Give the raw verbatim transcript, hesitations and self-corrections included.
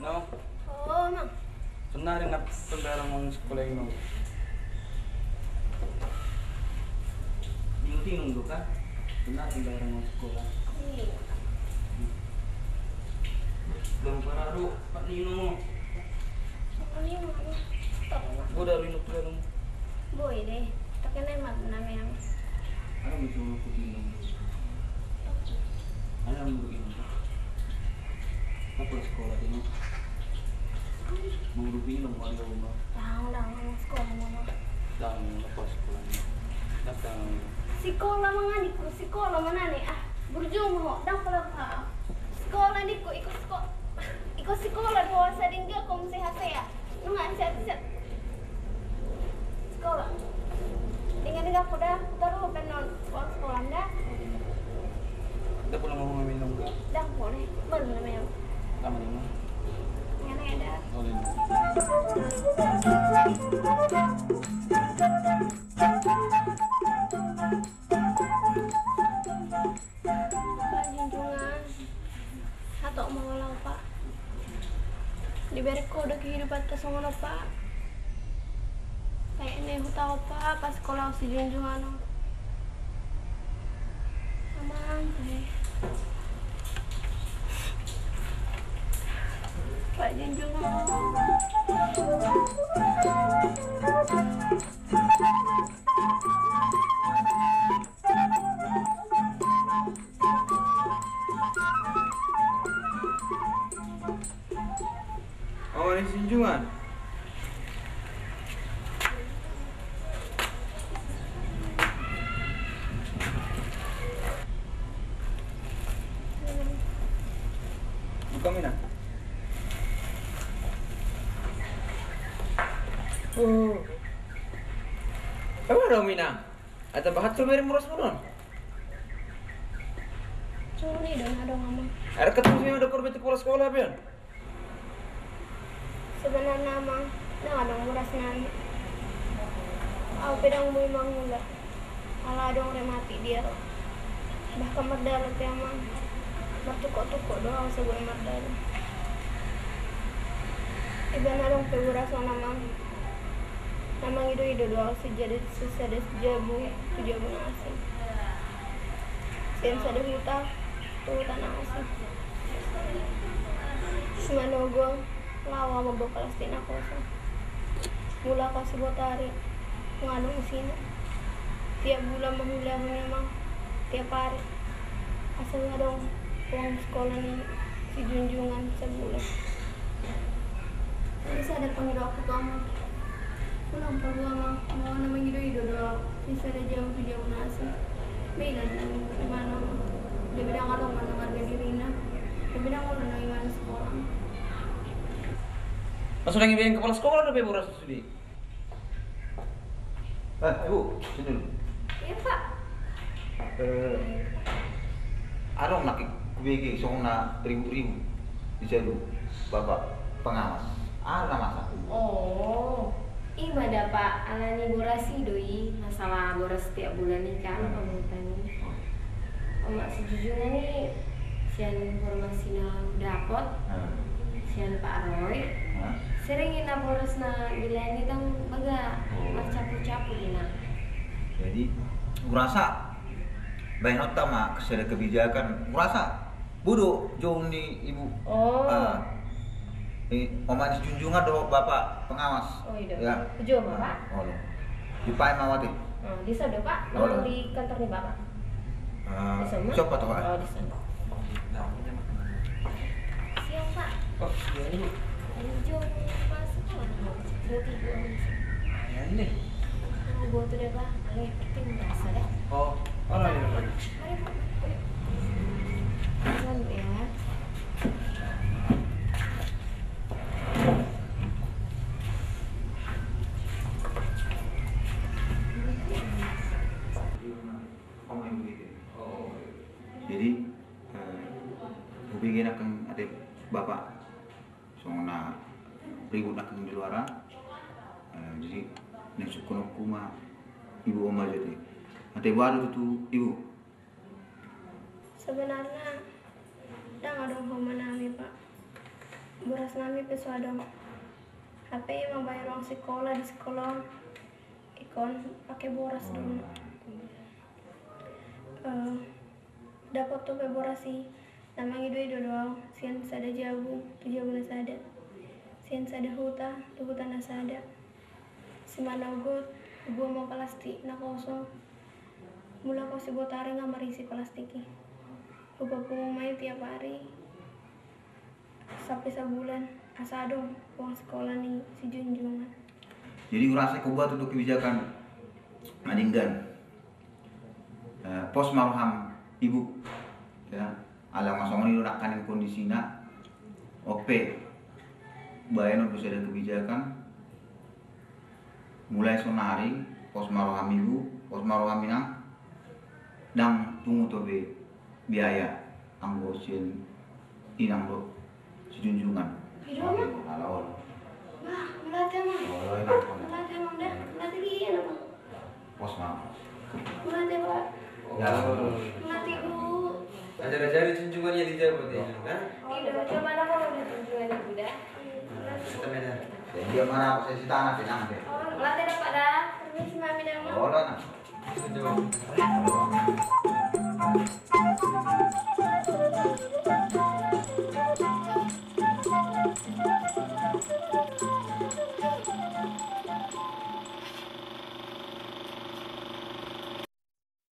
No. Oh, Mang. Sonari na pembayaran uang sekolah i, Mang. Diingot-ingot do kan? Sonari pembayaran uang sekolah. Iya. Bang Parado, Pak Nino. Pak Nino, Mang. Tolong, Mang. Gua udah rindu tuh, Mang. Boi deh. Tapi kan emang namanya. Ada muncul aku bilang. Ada yang mau bilang. Aku sekolah ini. Mangrupi lo mau ada rumah. Dang, dang, mau sekolah, mau. Dang, lepas sekolah ini. Dang, dang. Sikola, Mang, adikku, sikola mana nih? Ah, burju mau, dang, kalau kau. Sikola, adikku, ikut siko-, ikut sikola, dua sadingga kom sehat-sehat. Nunga, siap, siap. Sekolah. Ingat, ingat, aku dah taruh penon uang sekolah dah. Kita pulang ngomong minum ke? Dah, boleh. Mana namanya? Sama ini. Yang ada. Boleh. Pak Junjungan, hatop ma olo, Pak. Dibereng ho do kehidupan ta songon on, Pak. Kayaknya hutau, Pak, pas sekolah si Junjungan on. Amang, eh. Pak Junjungan. Oh, ini si Junjungan. Buka, Mina. Oh. Apa dong, Mina? Ada bahat tu beri muras muron. Curi dong, adong, Amang. Ada ketemu sih, ada korban di kepala sekolah, Pian. Sebenarna, Amang, ndang adong boras nai. Au pe ndang boi mangula. Ala adong remati dia. Bahkan mardalan pe, Amang, martukok-tukok do au so boi mardalan. Iba na adong pe boras on, Amang, na mangido-ido do au sisada, sisada jabu tu jabu na asing. Sian sada huta tu huta na asing. Simanogo, laho au mamboan plastik na kosong. Mulak au sibotari, nunga adong isina. Tiap bulan mangulahon i, Amang, tiap ari. Asa nunga adong uang sekolah ni si Junjungan sabulan. Jadi sada pangidoanku tu Amang. Ulang palu, Amang, au na mangido-ido do au sisada jabu tu jabu na asing. Meilan na imana, Amang. Gabe ndang adong manang harga dirina. Gabe ndang olo na imana sekolah. Masa ndang dibaen kepala sekolah dope boras sude? Eh, Ibu, sini dulu. Iya, Pak. Eh, adong nangkin kubege songon na ribut-ribut di jabu, Bapak Pengawas. Aha na masa? Oh, i ma da, Pak, alani boras i do i, masalah boras tiap bulan i kan, hmm, pamungutan i. Omak si Junjungan i, sian informasi na hudapot, hmm, sian Pak Roy, hmm, sering i na boras na dibaen i ndang baga, oh, marcampur-campur i na. Jadi, hurasa baenonta ma sada kebijakan, hurasa boi do jou ni Ibu. Oh. Ah. Eh, omak ni si Junjungan dohot Bapak Pengawas. Oh, iya. Ya. Jou ma, Pak? Ah, olo. Dipaima au ate. Ah, dison do, Pak? Olo. Di kantor ni Bapak? Ah, dison ma? Siapa tuh, Pak? Oh, dison. Siang, Pak. Oh, iya, Ibu. Jou masuk, Pak. Dua tiga. Ayan nih. Gua tuh deh, Pak. Ale, penting biasa deh. Oh, oh, iya, iya. Mari, Bu. Ayo. Jalan dulu ya. Jadi, eh, hubege nangkin ate Bapak. Songon na ribut nangkin di luar, eh, jadi naeng sungkunonku ma Ibu, omak, jadi ate boha do tutu, Ibu? Sebenarna ndang adong homa nami, Pak. Boras nami pe so adong. Hape i mambayar uang sikola di sikola on, ingkon pake boras do. Eh, dapot dope boras i, na mangido-ido do au, sian sada jabu tu jabu na sada, sian sada huta tu huta na sada. Simanogot, hubuan ma plastik na kosong. Mulak au sibotari nga marisi plastik i. Hupapungu ma i tiap ari sampe sabulan, asa adong uang sikola ni si Junjungan. Jadi urasa i, hubuat do kebijakan na denggan. Eh, pos ma roham, Ibu. Ya, ala nga songon i do nangkaning kondisina. On pe, baenon do sada kebijakan. Mulai sonari, pos ma roham, Ibu, pos ma roham, Inang. Ndang pungu dope biaya anggo sian Inang dohot si Junjungan. Ido, Amang. Ala olo. Bah, mauliate, Amang. Olo, Inang. Mauliate, Amang, da. Mauliate, Amang. Pos ma. Mauliate, Pak. Ya. Mauliate, Bu. Ajar-ajari Junjungan i di jabu, ya, kan? Ido, coba na kalau di Junjungan i, Bu, da. Kita mena. Ya, dia mana, saya si tanah, tenang deh. Mauliate da, Pak, da. Permisi, Mami, da, Amang. Olo, Nang. Junjungan.